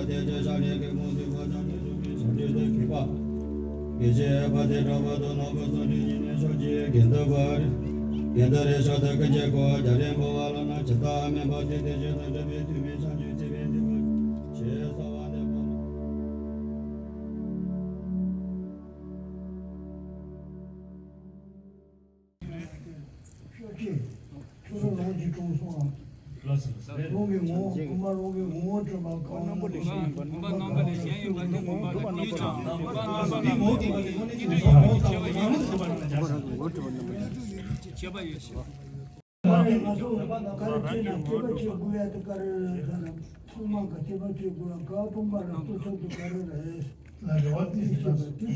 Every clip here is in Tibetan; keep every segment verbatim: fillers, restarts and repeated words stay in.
དེ་ཕྱག་ལེན་གྱི་ཕུང་དུ་བ་ཅང་ནས་སུ་མི་ཆ་འདྲེ་དེ་གུས་པ། དགེ་བཤེས་ཕ་དེ་གྲགས་པ་དོ་ནག་པོ་སོགས་ཀྱི་ཉི་མའི་ཕྱོགས་ཀྱི་དགེ་འདུན་པ། དགེ་འདུན་རེ་ཤ་དག་གི་རྗེས་གོ་རྒྱ་རེ་འབོ་བ་ལ་ན་ཇི་ལྟ་མེད་པ་དེ་དེ་བཞིན་དུ་གྲུབ་པའི་ཐུགས་མི་ཆ་འཇུག་ཚེ་བའི་འདུན་པ་ཞེས་གསོལ་བ་འདེབས་པ། ཤོག་ཅིག་ཁྱོད་རང་རང་གིས་དྲངས་སོང་ཨ། ལགས་སོ། རང་གི་ངོ་བོ་ཀུན་མ་རང་གི་ངོ་བོ་གྲུབ་པ་གང་རྣམ་པ་ལས་གཞན་ཡིན་པ་ནི་ངོ་མ་གང་ཡིན་ཀྱང་ངོ་མ་རྣམ་པ་ལས་གཞན་ཡིན་པ་ནི་ངོ་མ་གང་ཡིན་ཀྱང་ཁྱད་པར་ཡོད་ཞེས་པ། ང་ཚོ་ག་རེ་བྱས་ན་སྐྱེས་པ་སྐྱེ་དགུ་ཡ་དེ་ག་རེ་རེད་ཟེར་ན་ཚང་མ་གི་སྐྱེས་པ་སྐྱེ་དགུ་ཡ་ག་ཕུང་པ་ར་ལྟོ་ཚོད་དུ་ག་རེ་རེད། ལ་རེ་བ་དེ་ཞིག་ལ་དེ་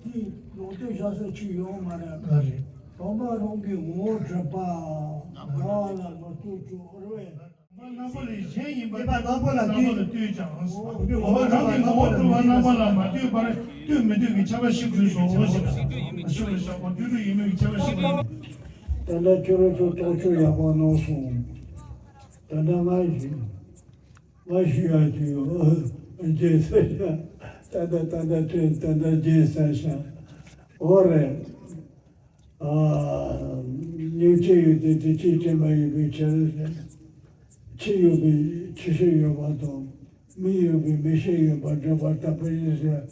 དེ་ལོག་སྟེ་བཞག་ས་ཅིག་ཡོད་མ་རེད། ལ་རེད། དང་པོ་རང་གི་ངོ་བོ་གྲུབ་པ་ག་ལ་ལོག་སྟེ་ཅོག་རེད། རྣམ་པ་ལས་གཞན་ཡིན་པ་རྣམ་པ་ལ་ལྟོས་ཀྱང་། རང་གི་ངོ་བོ་གྲུབ་པ་རྣམ་པ་ལ་མ་ལྟོས་པར་ལྟོས་མི་ལྟོས་ཀྱི་ཁྱད་པར་ཞིག་དགོས་སོ་ཞེས་པ། ཞུ་བར་བྱ་བ་དུས་དྲུག་ཡིན་མིན་གྱི་ཁྱད་པར་ཞིག་དགོས། ད་ལྟ་ཁྱོད་རང་ཚོ་རྟོག་དཔྱོད་ཡག་པོ་གནང་སོང་། ད་ལྟ་ང་ཞིག་ང་ཞུ་ཡག་ཅིག་ཡོད། རྗེས་ས་ཤ་ད་ལྟ་ད་ལྟ་དྲན་ད་ལྟ་རྗེས་ས་ཤ་འོ་རེད། ཨ། སྙིང་རྗེ་ཡོད་དེ་དེ་ཅིའི་དྲན་པ་ཡོད་པའི་ཕྱིར། ཆོས་ཡོད་པའི་ཆོས་ཤེས་ཡོད་པ་དང་མི་ཡོད་པའི་མི་ཤེས་ཡོད་པ་འགྲོ་བ་ལྟ་བུ་ཡིན་ཟེར།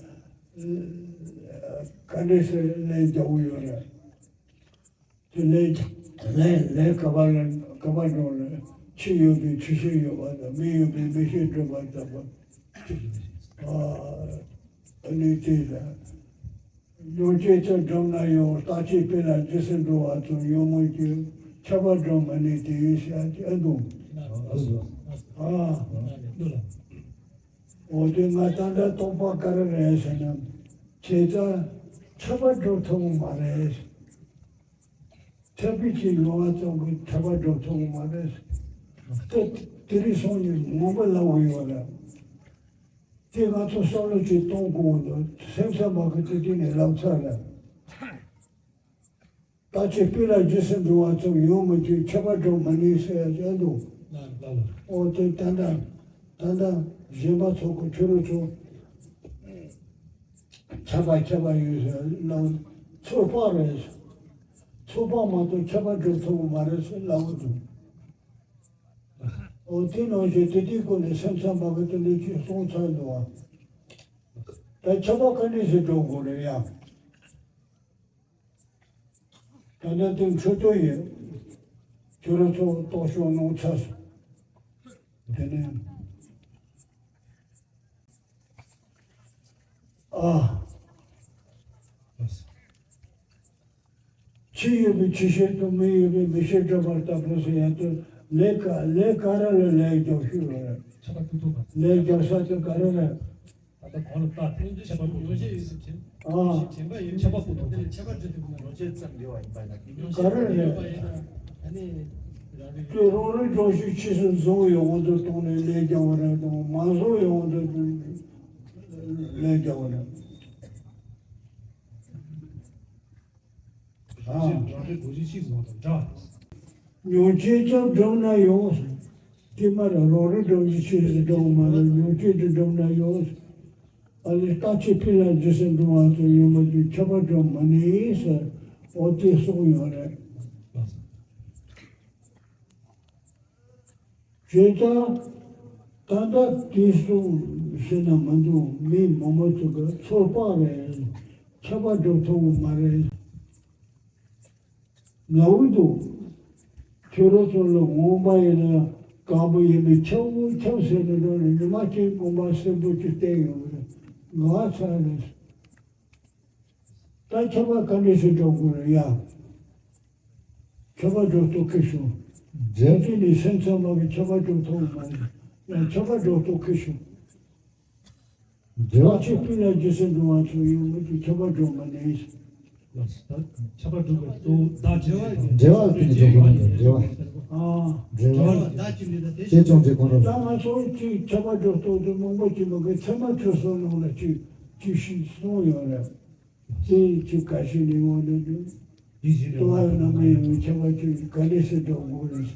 ག་འདྲས་སེ་ལན་རྒྱག་གི་ཡོད་རེད། དེ་ལན་ལན་ལན་ག་པར་ག་པར་འགྲོ་རེད། ཆོས་ཡོད་པའི་ཆོས་ཤེས་ཡོད་པ་དང་མི་ཡོད་པའི་མི་ཤེས་འགྲོ་བ་ལྟ་བུ། ཨ་ནི་དེ་ལ། ཡང་ཅི་ཙམ་བསྒྲུབས་ན་ཡང་རྟག་ཆད་དཔེ་ལ་རྗེས་སུ་འགྲོ་བ་ཙམ་ཡོད་མོད་ཀྱི་ཁྱད་པར་སྒྲུབ་མི་ནུས་ཏེ་ཡིན་ཟེར་ཨ་འདུག་ཨ། འོ་དེ་ང་ད་ལྟ་རྟོགས་པ་ག་རེ་རེད་ཟེར་ན། བྱས་ཙང་ཁྱད་པར་སྒྲུབ་ཐུབ་མ་རེད། ཁྱད་པར་གྱི་ཡོང་བ་ཙམ་གྱིས་ཁྱད་པར་སྒྲུབ་ཐུབ་མ་རེད། དེ་དེ་རིང་སང་ཉིན་ངོ་མ་ལབ་ཡོད་རེད། དེ་ང་ཚོ་བསམ་བློ་ཅིག་གཏོང་དགོས་འདུག་སེམས་ཙམ་པ་གི་དེ་དེ་ནས་ལབ་ཚར་ལ། རྟག་ཆད་དཔེ་ལ་རྗེས་སུ་འགྲོ་བ་ཙམ་ཡོད་མོད་ཀྱི་ཁྱད་པར་སྒྲུབ་མི་ནུས་ཟེར་ཡ་ཅན་འདུག་ཨོ་དེ་ད་ལྟ་ད་ལྟ་གཞན་པ་ཚོ་གི་ཁྱོད་རང་ཚོ་ཁྱད་པར་ཁྱད་པར་ཡོད་ཟེར་ལབ་ཚོད་དཔག་རེད། ཚོད་དཔག་མ་གཏོགས་ཁྱད་པར་སྒྲུབ་ཐུབ་མ་རེད་ཟེར་ལབ་འདུག་ཨོ་དེ་ནང་བཞིན་དེ་དེའི་སྐོར་ནས་སེམས་ཙམ་པ་གི་དེ་འདྲ་ཅིག་གསུངས་ཚར་འདུག་ཨ། ད་ཁྱད་པར་ག་འདྲས་སེ་སྒྲུབ་དགོས་རེད་ཡ། ད་ལྟ་དེ་འཕྲོད་དོ་ཡིན། ཁྱོད་རང་ཚོ་རྟོག་ཞིབ་གནང་ཚར་སོང་། དེ་ནས། ཨ། ཆོས་ཡོད་པའི་ཆོས་ཤེས་དང་མི་ཡོད་པའི་མི་ཤེས་སྒྲུབ་པ་ལྟ་བུ་ཟེར་ཡ་དེ་ལས་ཀ་ལས་ག་རེ་ལ་ལས་རྒྱག་ཤུགས་ཡོད་རེད། ལས་རྒྱག་ས་དེ་ག་རེ་རེད། ད་ལྟ་གོང་ལ་བལྟ་སྟེ་ཁྱད་པར་པོ་ཡོད་ཅེས་ཡོད་ཟེར་གྱིན། ཨ། ཁྱད་པར་ཡོད་ཁྱད་པར་པོ་དང་ཁྱད་པར་འདྲ་དེ་མ་ཡོད་ཅེས་ཙམ་ཡོད་པ་ཡིན་པ་ཡིན་ན། ག་རེ་རེད། ཨ་ནི་རང་རེ་རང་རེ་སྦྱོང་ཤུགས་ཆེ་སུ་བཟུང་ཡོང་དུ་གཏོང་ནས་ལས་རྒྱག་པ་རེད་དང་མ་བཟུང་ཡོང་དུ་ལས་རྒྱག་པ་རེད། རང་རེ་རང་རེ་སྒྲོག་གཞི་གཅིག་བཟུང་དང་འདྲ། ཉོན་ཅན་ཙམ་སྒྲུབ་ན་ཡོང་། དེ་མ་ར་རང་རེ་སྒྲོག་གཞི་ཆེ་སུ་སྒྲུབ་མ་ར་ཉོན་ཅན་དུ་སྒྲུབ་ན་ཡོང་། ཨ་ནི་རྟག་ཆད་དཔེ་ལ་རྗེས་སུ་འགྲོ་བ་ཚོ་ཡོང་མ་དུས་ཁྱད་པར་སྒྲུབ་མ་ནུས་ཟེར་འོ་དེ་གསུངས་ཡོད་རེད། བྱས་ཙང་ད་ལྟ་དེ་གསུངས་ཟེར་ན་མི་འདུག་མི་མང་པོ་ཚོ་གི་ཚོད་དཔག་རེད། ཁྱད་པར་སྒྲུབ་ཐུབ་ཀྱི་མ་རེད། ལའུ་འདུག་ཁྱོད་རང་ཚོ་ལ་ངོམ་པ་ཡིན་ན་དཀར་པོ་ཡིན་ན་ཁྱབ་ཁྱབ་ཟེར་ནས་འགྲོ་ནས་ཉི་མ་གཅིག་ངོམ་པ་སེར་པོ་གཅིག་བསྟན་ཡོང་གི་རེད། ང་ཚ་རེད། ད་ཁྱད་པར་ག་འདྲས་སེ་སྒྲུབ་དགོས་རེད་ཡ། ཁྱད་པར་སྒྲུབ་ཐུབ་ཁེ་ཤོ། འབྲས་དེ་ནི་སེམས་ཙམ་པ་གི་ཁྱད་པར་སྒྲུབ་ཐུབ་མ་རེད། ཡང་ཁྱད་པར་སྒྲུབ་ཐུབ་ཁེ་ཤོ། འབྲེལ་བ་ཆོས་ཀུན་ལ་རྗེས་སུ་འགྲོ་བ་ཚོ་ཡོང་མི་དེ་ཁྱད་པར་སྒྲུབ་མ་ནུས། ཁྱད་པར་སྒྲུབ་པའི་གཙོ་བོ་བདག་གཅིག་རེད། འབྲེལ་བ་ཀུན་འཇོག་དགོས་ན་འབྲེལ་བ། ཨ། འབྲེལ་བ། ཤེས་བྱུང་གི་གོ་རབ། ད་ང་ཚོ་གཅིག་ཁྱད་པར་སྒྲུབ་སྟངས་དེ་མང་པོ་ཅིག་མ་གི་ཚད་མ་ཁྲི་གསུམ་ནང་ལ་གཅིག་གཅིག་ཤིག་གསུངས་ཡོད་རེད། དེ་གཅིག་ག་ཤེད་ནས་ངོ་འདོན་དུས། ལྟོ་བ་ཡོད་ན་མི་ཡོད་ཁྱད་པར་ཅིག་ག་ནས་སེ་སྒྲུབ་དགོས་རེད།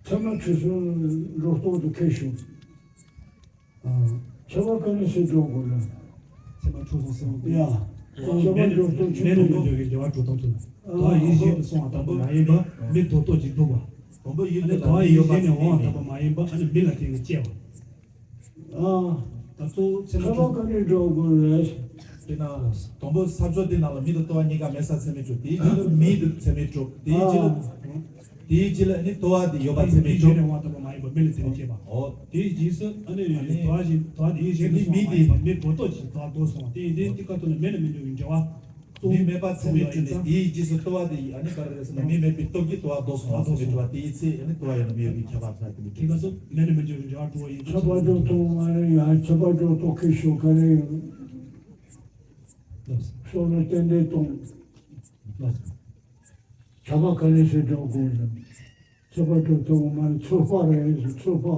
ཚད་མ་ཁྲི་གསུམ་སྒྲུབ་སྟངས་དེ་ཁེ་ཤོ། ཁྱད་པར་ག་ནས་སེལ་འགྲོ་དགོས་ན། ཚད་མ་འཁྲུལ་སོང་ཟེར་བ་དེ། ཡ། ཁྱད་པར་འགྲོ་སྟངས་ཅི་མེད་ནས་འགྲོ་འགྲོ་གི་འགལ་བ་གྲུབ་སྟངས་ཐུབ་ན། དོ་བ་ཡིད་བཞིན་དུ་སོང་བ་དམ་པ་མ་ཡིན་པ་མི་རྡོག་རྡོག་ཅིག་འདུག་པ། དང་པོ་ཡིད་ཨ་ནི་དོ་བ་ཡིད་བཞིན་ནས་འོང་བ་དམ་པ་མ་ཡིན་པ་ཨ་ནི་མི་ལ་བརྟེན་ནས་སྐྱེ་བ། ཨ། ད་གཙོ་བོ་ཚད་མ་ཁྱད་པར་ག་ནས་འགྲོ་དགོས་རེད། དེ་ན་དང་པོ་ས་ཕྱོགས་དེ་ནང་ལ་མི་དང་དོ་བ་གཉིས་ཀ་མེད་ས་ཚད་མས་གྲུབ། དེའི་རྗེས་ལ་མི་དང་ཚད་མས་གྲུབ། དེའི་རྗེས་ལ། ཨ། དེའི་རྗེས་ལ་ནི་དོ་བ་དེ་ཡོད་པ་ཚད་མས་གྲུབ། དེའི་རྗེས་ནས་དབང་དམ་པ་མ་ཡིན་པ་མི་ལ་བརྟེན་ནས་སྐྱེས་པ། ཨོ། དེའི་རྗེས་སུ་ཨ་ནི་ཨ་ནི་དོ་བ་ཞིག་དོ་བ་དེའི་རྗེས་དེ་ནི་སུ་མི་མ་ཡིན་པ་དེ་མི་རྡོག་རྡོག་ཅིག་དོ་བ་རྡོལ་སོང་བ་དེ་ཡིན་དེ་དེ་ཁ་ཐུག་ལ་མེད་ན་མི་འགྲོ་བའི་འབྲེལ་བ། མི་མེད་པ་ཚད་མས་གྲུབ་ནས་དེའི་རྗེས་སུ་དོ་བ་དེ་ཨ་ནི་ག་རེ་རེད་ཟེར་ན་མི་མེད་པའི་སྟོབས་ཀྱིས་དོ་བ་རྡོལ་སོང་བ་ཚད་མས་གྲུབ་པ་དེའི་ཚེ་ཨ་ནི་དོ་བ་ཡོད་ན་མི་ཡོད་པའི་ཁྱད་པར་ཚར་དེ་ལས་གྲུབ། དེ་སྐབས་སུ་མེད་ན་མི་འགྲོ་བའི་འབྲེལ་བ་གྲུབ་པ་ཡིན། ཁྱད་པར་འགྲོ་སྟངས་མ་རེད་ཡ། ཁྱད་པར་འགྲོ་སྟངས་ཁྱད་ཞོག་ག་རེ་ཡོད། ཤོག་ན་ཏན་ཏན་གཏོང་། ཁྱད་པར་ག་ནས་སེལ་འགྲོ་དགོས་ན། ཁྱད་པར་འགྲོ་སྟངས་མ་རེད། ཚོད་དཔག་རེད་ཚོད་དཔག་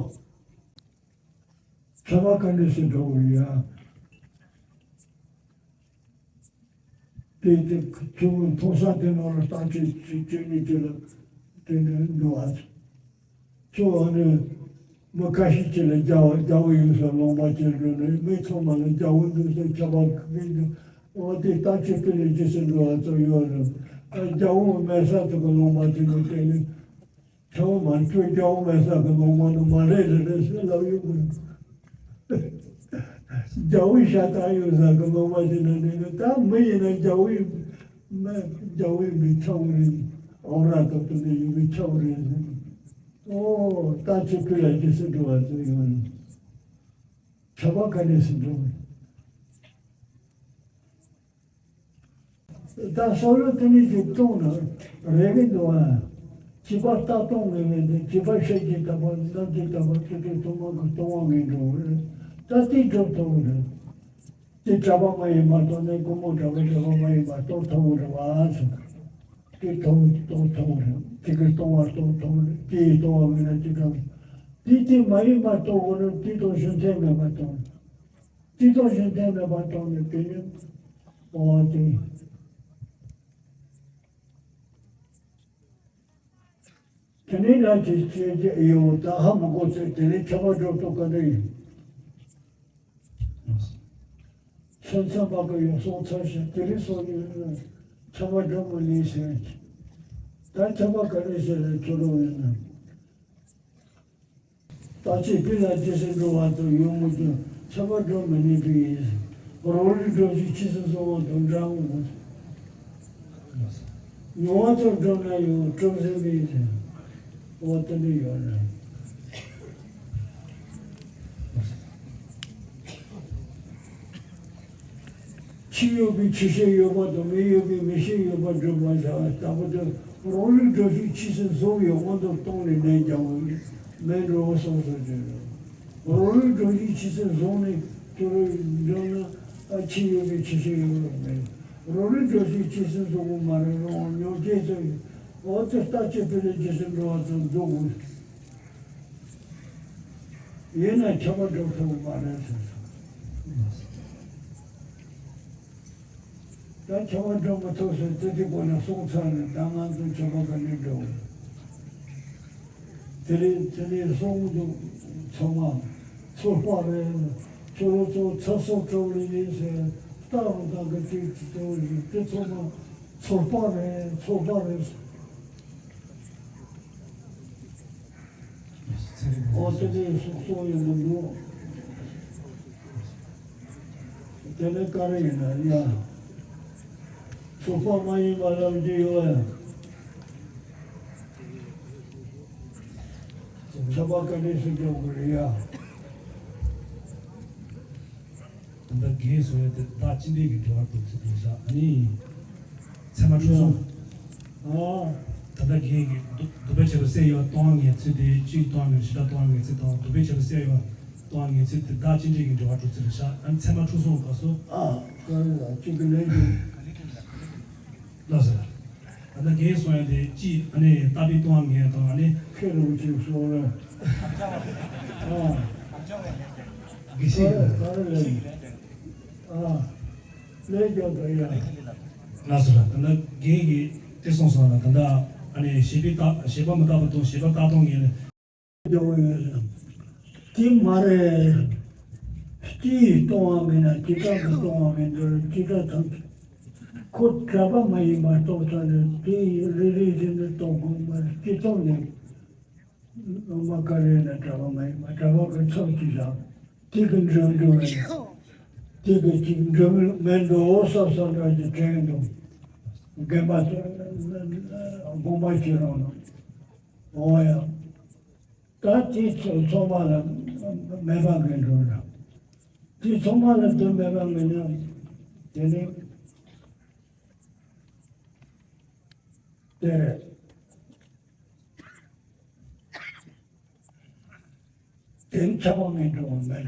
ཁྱད་པར་ག་འདྲ་ཞིག་འགྲོ་གི་ཡོད། དེ་དེ་ཁྱོད་མཐོང་ས་དེ་ནང་ལ་རྟགས་ཅིག་ཅིག་ཅིག་ནི་དེ་ལ་དེ་ནི་འགྲོ་བ། ཁྱོད་ཨ་ནི་མི་ཁ་ཤས་ཅིག་ལ་རྒྱ་བོ་རྒྱ་བོ་ཡོད་ས་ལུང་པ་ཅིག་འགྲོ་ནས་མི་ཚང་མ་ལ་རྒྱ་བོ་འདུག་ཟེར་ཁྱད་པར་ག་གི་འདུག་འོ་དེ་རྟགས་ཅིག་དཔེ་ལས་ཅི་ཟེར་འགྲོ་བ་ཚོ་ཡོད་རེད། ཨ་རྒྱ་བོ་མེད་ས་དེ་གི་ལུང་པ་དེ་ནི་དེ་ནི། ཁྱོད་མ་ཁྱོད་རྒྱལ་བོ་མེད་ས་གི་ལུང་པ་ནི་མ་རེད་རེད་རེད་ཟེར་ལབ་ཡོང་གི། རྒྱལ་བོའི་ཤ་སྟག་ཡོད་ས་གི་ལུང་པ་ཞིག་ན་ནི་ད་མི་ཡིན་ན་རྒྱལ་བོའི་མི་རྒྱལ་བོའི་མི་ཁྱབ་རེད། ཨོ་ར་ཏོ་ཏོ་ནི་ཡོད་མི་ཁྱབ་རེད་ཟེར། ཨོ་ད་ཁྱེད་ཕི་ལ་ཅི་སེ་འགྲོ་བ་ཚོ་ཡོང་ནི། ཁྱབ་པ་ག་ནས་སེ་འགྲོ་བ། ད་བསམ་བློ་དེ་ནས་ཅིག་གཏོང་ན་རེ་གི་འདུག་ཨ། བྱིས་པ་ལྟ་སྟངས་ངན་ངན་དེ་བྱིས་པ་ཤེས་ཀྱི་ལྟ་བ་རྣམ་འགྱུར་ལྟ་བ་དེ་དེ་ཐོག་མ་གི་ལྟ་བ་ངན་འགྲོ་གི་རེད། ད་དེ་སྒྲུབ་ཐུབ་ཀྱི་རེད། དེ་གྲྭ་པ་མ་ཡིན་པ་གཏོང་ནས་སྒོར་མོ་གྲྭ་པ་གྲྭ་པ་མ་ཡིན་པ་གཏོང་ཐུབ་ཀྱི་རེད་བ་ཟེར། དེ་ཐུབ་གཏོང་ཐུབ་ཀྱི་རེད། དེ་གི་གཏོང་བ་གཏོང་ཐུབ་ཀྱི་རེད། དེ་ཡི་གཏོང་བ་མིན་ན་དེ་ག་དེ་དེ་མ་ཡིན་པ་གཏོང་དགོས་ན་དེ་དང་གཞན་ཕན་མེད་པ་གཏོང་། དེ་དང་གཞན་ཕན་མེད་པ་གཏོང་ནས་དེ་ནི་འོ་དེ། དེ་ནས་ན་དེ་ཅི་ཡོད་ད་ཧ་མི་གོ་ཚེ་དེ་ནས་ཁྱད་པར་འགྲོ་ཐུབ་ག་འདྲ་ཡིན། སེམས་ཙམ་པ་གི་ཡོང་སོང་ཚར་ཞིང་དེ་རིང་སོང་ནས་ཁྱད་པར་འགྲོ་མི་ནུས་ཟེར། ད་ཁྱད་པར་ག་རེ་ཟེར་ནས་ཁྱོད་རང་ཡིན་ན། རྟག་ཆད་སྤུན་ལ་དེ་སེ་འགྲོ་བ་དང་ཡོང་མི་འདུག་ཁྱད་པར་འགྲོ་མི་ནུས་པའི་ཡིན། རང་ལུགས་འགྲོ་ཞིག་ཕྱིས་སུ་སོང་བ་དང་འདྲ་འོང་། མྱོང་བ་ཚོར་འགྲོ་ན་ཡང་གྲུབ་ཟིན་པའི་ཡིན། འོ་དེ་འདྲ་ཡོད་རེད། ཕྱི་ཡོད་པའི་ཕྱི་ཤེས་ཡོད་པ་དང་མི་ཡོད་པའི་མི་ཤེས་ཡོད་པ་སྒྲུབ་པ་བྱ་བ་ལྟ་བུ་དེ་རང་ལུགས་འགྲོ་ཞིག་ཕྱིས་སུ་བཟུང་བའི་དབང་དུ་བཏང་ནས་ལན་རྒྱག་པ་ཡིན། མེད་འགྲོ་བ་སོང་སོང་ཅན་རེད། རང་ལུགས་འགྲོ་ཞིག་ཕྱིས་སུ་བཟུང་ནས་དུ་རུ་འགྲོ་ན་ཨ་ཕྱི་ཡོད་པའི་ཕྱི་ཤེས་ཡོད་པ་མེད། རང་ལུགས་འགྲོ་ཞིག་ཕྱིས་སུ་བཟུང་བ་མ་རེད། རང་དབང་མྱོང་བྱེད་ཚོ་ཡིན། འོ་དེ་ལྟ་ཅི་སྤེལ་ལས་ཇི་སྲིད་འགྲོ་བ་ཚོ་འདུག་དགོས། ཡིན་ན་ཁྱད་པར་འགྲོ་ཐུབ་མ་རེད་ཟེར་སོང་། ད་ཁྱད་པར་འགྲོ་མི་ཐུབ་ཟེར་ཙི་ཙི་གོ་ནས་སོང་ཚར་ནས་ད་ང་ཚོ་ཁྱད་པར་ག་ནས་འགྲོ། དེ་རིང་དེ་ནས་སོང་འདུག་ཚང་མ་ཚོད་དཔག་རེད། ཁྱོད་རང་ཚོ་ཚ་སོ་སྤྲོ་ལེ་ཡིན་ཟེར་ལྟ་རུ་ད་གི་ཅིག་ཅིག་ཏུ་དེ་ཚང་མ་ཚོད་དཔག་རེད་ཚོད་དཔག་རེད། ཨོ་སྟོད་ནས་སོག་སོག་ཡོང་གི་འདུག་དེ་ནས་ག་རེ་ཡིན་ན་ཡ། ཚོགས་པ་མ་ཡིན་པ་ལབ་རྒྱུ་ཡོད་ཡ། ཁྱབ་པ་ག་འདྲས་སུ་འགྲོ་དགོས་རེད་ཡ། ད་ལྟ་རྒན་གསུང་ཡ་དེ་བདག་ཅི་འདྲའི་གི་འབྲེལ་བ་གྲུབ་ཚུལ་དེ་བཞག་ཨ་ནི། ཚད་མ་འཁྲུལ་སོང་། ཨ། ད་ལྟ་རྒན་གྱིས་སྡུག་སྡུག་པའི་ཆེད་དུ་བསད་ཡོད་སྟོང་བ་ངེས་ཚུལ་དེ་གཅིག་སྟོང་བ་ངེས་བཞི་ལ་སྟོང་བ་ངེས་ཚུལ་དང་སྡུག་པའི་ཆེད་དུ་བསད་ཡོད་སྟོང་བ་ངེས་ཚུལ་དེ་བདག་ཅི་འདྲའི་གི་འབྲེལ་བ་གྲུབ་ཚུལ་རེད་བཞག་ཨ་ནི་ཚད་མ་འཁྲུལ་སོང་སྐབས་སུ། ཨ། ག་རེ་ལ་གཅིག་གི་ལན་གཅིག་ལགས་སོ། ད་ལྟ་རྒན་གསུང་ཡ་དེ་གཅིག་ཨ་ནི་ལྟ་བའི་སྟོང་བ་ངེས་དང་ཨ་ནི། ཁེ་རུ་ཅིག་སོང་རེད། ཨ། དགེ་བཤེས་ཀྱིས། ག་རེ་ལ། ཨ། ལས་ཀྱང་དགའ་ཡ། ལགས་སོ་ལགས། ད་ལྟ་རྒན་གྱིས་དེ་གསུངས་སོང་ལ་ད་ལྟ་ཨ་ནི་བྱེད་པའི་རྟགས་བྱེད་པ་མི་རྟག་པ་དང་བྱེད་པ་རྟག་སྟོང་ངེས་ལ། རྒྱག་ཡོད་ཟེར། དེ་མ་རེད། སྤྱི་ཡིས་སྟོང་བ་མིན་ན་སྤྱི་བཏང་གིས་སྟོང་བ་མིན་འགྲོ། སྤྱི་བཏང་ཐམས་ཅད་ཁོ་གྲྭ་པ་མ་ཡིན་པར་རྟོགས་ཚར་ནས་དེ་ཡི་རེ་རེ་བཞིན་དུ་རྟོགས་དགོས་པར་སྤྱི་ཚོགས་ནས་སློབ་མ་ག་རེ་ན་གྲྭ་པ་མ་ཡིན་པར་གྲྭ་པ་གི་ཚབ་ཀྱིས་བཞག་དེ་གི་འགྲིམ་འགྲོ་བས་དེ་གི་ཅིག་འགྲིམ་མེད་འགྲོ་བསམ་བསམ་འདྲ་ཅིག་དྲན་འདུག་དགོན་པ་དགོངས་པ་བཞེས་རོགས་གནང་། འོ་ཡ། ད་དེ་ཚོ་ཚང་མ་ལ་མེད་པ་ངེས་འགྲོ་ར། དེ་ཚང་མ་ལ་དོན་མེད་པ་ངེས་ན་དེ་ནི་དེ་དེ་ཁྱབ་པ་ངེས་འགྲོ་བ་མེད་ར།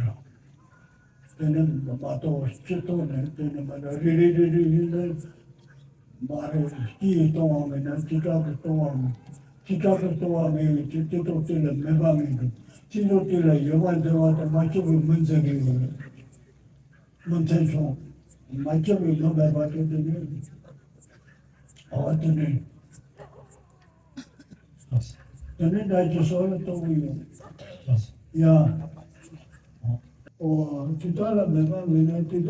དེ་ནི་མ་གཏོགས་སྤྱི་ཚོགས་ནས་དེ་ནི་མ་གཏོགས་རེ་རེ་རེ་རེ་རེ་རེ། མ་རེད། སྤྱི་ཡིས་སྟོང་བ་མིན་ན་སྤྱི་བཏང་གིས་སྟོང་བ་མིན། སྤྱི་བཏང་གིས་སྟོང་བ་མིན་ཡོད་ཅེས་སྤྱི་ཚོགས་དེ་ལ་མེད་པ་མིན་འགྲོ། སྤྱི་ཚོགས་དེ་ལ་ཡོད་པ་འཛིན་པ་དང་མ་ཁྱབ་པའི་མི་འཛིན་གྱི་ཡོད་རེད། མི་མཐུན་སོང་། མ་ཁྱབ་པའི་མི་མེད་པ་དེ་དེ་ནི། ཨ་དེ་ནི། དེ་ནི་བདག་གི་སྲོག་ལ་གཏོགས་ཀྱི་ཡོད། ཡ། ཨོ། དེ་དག་ལ་མེད་པ་མིན་ན་དེ་དག་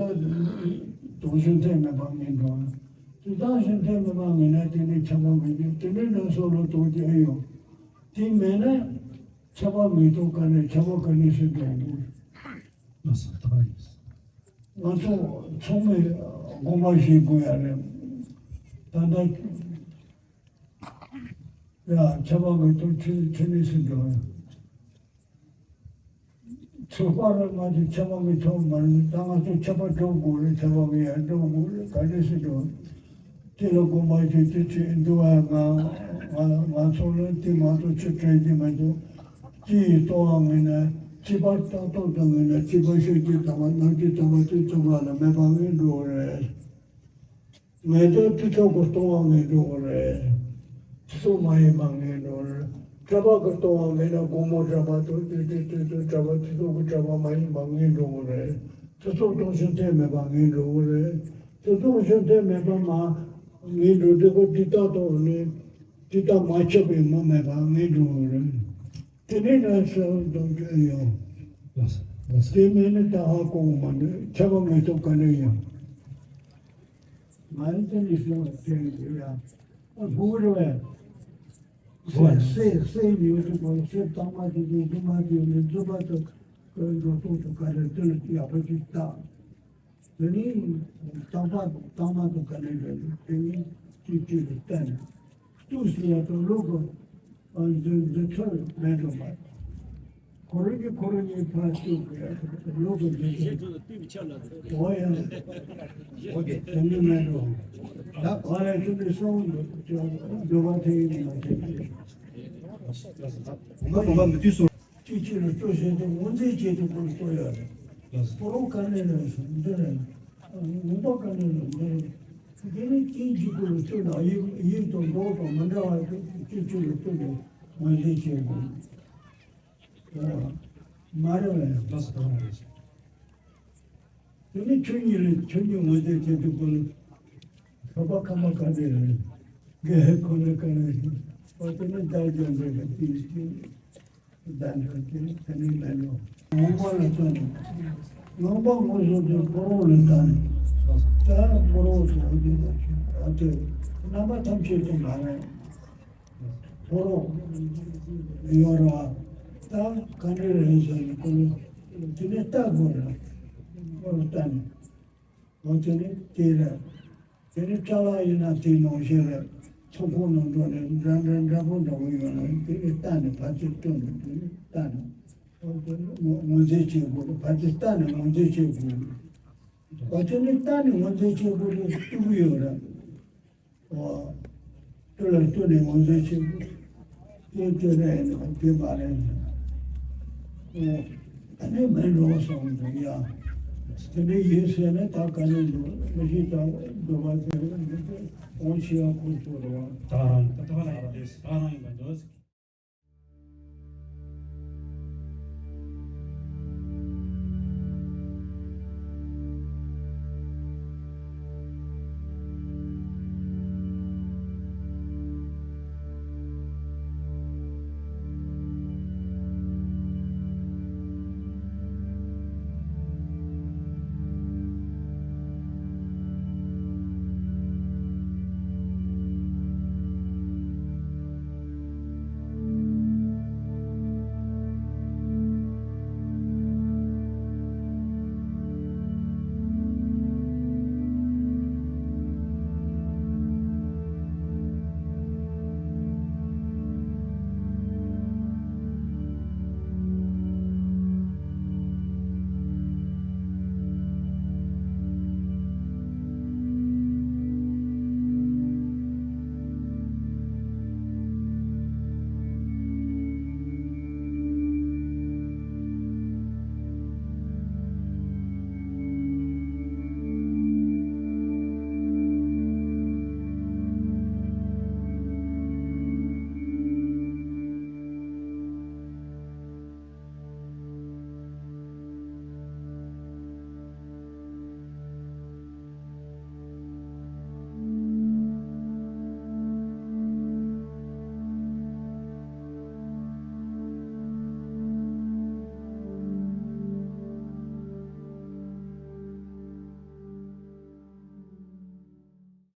དོན་གཞན་ཐེ་མེད་པ་མིན་འགྲོ། དེ་དག་གཞན་ཐེ་མེད་པ་མིན་ན་དེ་ནི་ཁྱབ་པ་མེད་ཀྱི་དེ་ནི་ནང་སོགས་ལ་གཏོགས་ཀྱི་ཨེ་ཡོད། དེ་མེད་ན་ཁྱབ་པ་མེད་དོ་ག་ནས་ཁྱབ་པ་ག་ནས་སུ་འགྲོ་དགོས། ང་ཚོ་ཚང་མས་དགོངས་པ་བཞེས་དགོས་ཡ་རེད། ད་ལྟ། ཡ། ཁྱབ་པ་མེད་དོ་ཁྲི་ཁྲི་ནས་སུ་འགྲོ། ཚོད་དཔག་རེ་མ་བྱས་ཁྱབ་པ་མེད་ཐོག་མ་རེད། ད་ང་ཚོ་ཁྱབ་པ་སྒྲུབ་དགོས་རེད། ཁྱབ་པ་མེད་ཡ་སྒྲུབ་དགོས་རེད། ག་འདྲ་སེ་སྒྲུབ། དེ་ལ་དགོངས་པ་བཞེས་ཏེ་ཁྲིད་འདུག་བ། ང་ང་ང་ཚོ་ལ་དེ་མ་གཏོགས་ཆོས་སྤྲད་ཀྱི་མི་འདུག་སྤྱི་ཡིས་སྟོང་བ་མིན་ན་སྤྱི་པ་ཏག་ཏག་ཏུ་མིན་ན་སྤྱི་པ་ཤོད་ཀྱི་དང་བ་ནང་གི་དང་བ་དེ་ཚོ་ང་ལ་མེད་པ་ངས་འགྲོ་གི་རེད། ངེས་དོན་སྤྱི་ཚོགས་ཀྱི་སྟོང་བ་ངེས་འགྲོ་གི་རེད། སྤྱི་ཚོགས་མ་ཡིན་པ་ངེས་འགྲོ་གི་རེད། གྲྭ་པ་གི་སྟོང་བ་མེད་ན་དགོང་མོ་གྲྭ་པ་དང་དུས་དུས་དུས་དུས་གྲྭ་པ་སྤྱི་ཚོགས་ཀྱི་གྲྭ་པ་མ་ཡིན་པ་ངེས་འགྲོ་གི་རེད། སྤྱི་ཚོགས་དང་གཞན་ཐེ་མེད་པ་ངེས་འགྲོ་གི་རེད། སྤྱི་ཚོགས་གཞན་ཐེ་མེད་པ་མ་ངེས་འགྲོ་དུས་ཀྱི་དུས་རྟག་ཏུ་ནི་དུས་རྟག་མ་ཁྱབ་པའི་མི་མེད་པ་ངེས་འགྲོ་གི་རེད། དེ་ནས་ན་གསལ་བོ་འདོན་རྒྱུ་ཡོད། དེ་མིན་ནི་ད་ཧ་གོ་མ་འདུག་ཁྱབ་པ་ངེས་ཐོག་ག་ནས་ཡོང་། ང་ནི་དེ་ནས་བྱུང་བ་དེ་ཡིན་ཡ། ཨ་དགུ་རེ་བས། སེ་སེ་སེ་མྱོང་དུས་གོ་སེ་གཙང་མ་དེ་དུས་རྫུན་མ་དེ་ནི་རྫུན་མ་དུ་འགྲོ་སོང་དུ་ག་རེ་དེ་ལ་ཡག་པོ་ཅིག་བཏང་། དེ་ནི་གཙང་མ་གཙང་མ་དུ་ག་ནས་རེད་དེ་ནི་ཅིག་ཅིག་ཏུ་བསྟན། ལྟོས་ཟེར་ཡ་དང་ལུག་གི་འདི་འདི་ཚོ་མེད་འགྲོ་མ། ཁོ་རང་གིས་ཁོ་རང་གཉིས་ཕར་བཅུག་གི་ལུག་གི་འདི་ཚོ། འོ་ཡ། འོ་གི་དེ་ནི་མེད་འགྲོ། ད་ག་ལས་ཚུལ་འདི་སོང་འདུག་འདུག་པ་དེ་ཡིན་ན་དེ། བུམ་པ་བུམ་པ་མི་དུས་སུ། གཅིག་གཅིག་ལ་ལྟོས་ཟེར་དུས་ངོས་འཛིན་བྱེད་དུས་ཁོ་ལ་ལྟོས་ཡ་རེད། ཕོ་རོག་ག་ནས་ལ་འདི་རེད། ངོ་མ་ག་ནས་ལ་འདི་རེད། དེ་ནི་དེའི་འཇིགས་སྐུལ་ལ་བསྟུན་ན་ཡིག་ཡིག་དང་འདོགས་དང་མི་འདྲ་བ་དེ་གཅིག་གཅིག་ལ་བསྟུན་ནས་ངོས་འཛིན་བྱེད་དགོས། མ་རེད་བས། དེ་ནི་ཆོས་ཉིད་ལ་ཆོས་ཉིད་ངོས་འཛིན་བྱེད་དུས་ཁོ་ལ་ཁ་པ་ཁ་མ་ག་རེ་རེད། དགེ་ཁོ་ལ་ག་རེ་རེད། ཨོ་དེ་ནི་བདག་ཀྱང་འདྲེ་ག་དེའི་སྟེང་། བདག་འདྲ་དེ་དེ་ནི་མེད་ནོ། ངོ་མ་ལ་ལྟ་ནས། ངོ་མ་ངོ་བཟུང་དུས་ཕོ་རོག་ལ་ལྟ་ནས། ད་ཕོ་རོག་ཚོ་འོ་དེ་ལ་ཞུ་ཨ་དེ་རྣམ་པ་ཐམས་ཅད་དུ་མ་རེད། ཕོ་རོག་ཡོད་ར་ད་ག་འདྲ་རེད་ཟེར་ནས་ཁོ་ལ་དེ་ནས་ལྟ་དགོས་ར་ཁོ་ལ་ལྟ་ནས། འོ་དེ་ནི་དེ་རེད། དེ་ནི་ཅ་ལག་ཡིན་ན་དེའི་ནང་བཞིན་རེད། ཚོང་ཁང་ནང་འགྲོ་ནས་འདྲ་འདྲ་འདྲ་པོ་འདྲ་པོ་ཡོད་ན་དེ་ནི་ལྟ་ནས་ཕར་ཚུར་སྟོན་ནས་དེ་ནི་ལྟ་ནས། འོ་དེ་ནི་ངོས་ངོས་འཛིན་བྱེད་དགོས་རེད། ཕར་ཚུར་ལྟ་ནས་ངོས་འཛིན་བྱེད་དགོས་རེད། འོ་དེ་ནི་ལྟ་ནས་ངོས་འཛིན་བྱེད་དགོས་རེད་ལྟ་གི་ཡོད་རེད། ཨོ། དེ་ལ་ལྟོས་ནས་ངོས་འཛིན་བྱེད་དགོས། དེ་དེ་རེད་ཡིན་ནོ་དེ་མ་རེད་ཡིན་ནོ། ཨོ། ཨ་ནི་མིན་འགྲོ་སོང་འདུག་ཡ། དེ་འདྲ་ཡིན་ཟེར་ན་ད་ག་ནས་འགྲོ་མི་ཤེས་ད་འགྲོ་བ་དེ་རེད་འདུག་དེ་འོང་ཆེ་བ་ཁོ་ཚོ་རེད་བ། ད་རང་ད་ད་ག་ནས་ཡིན་པ་འདུག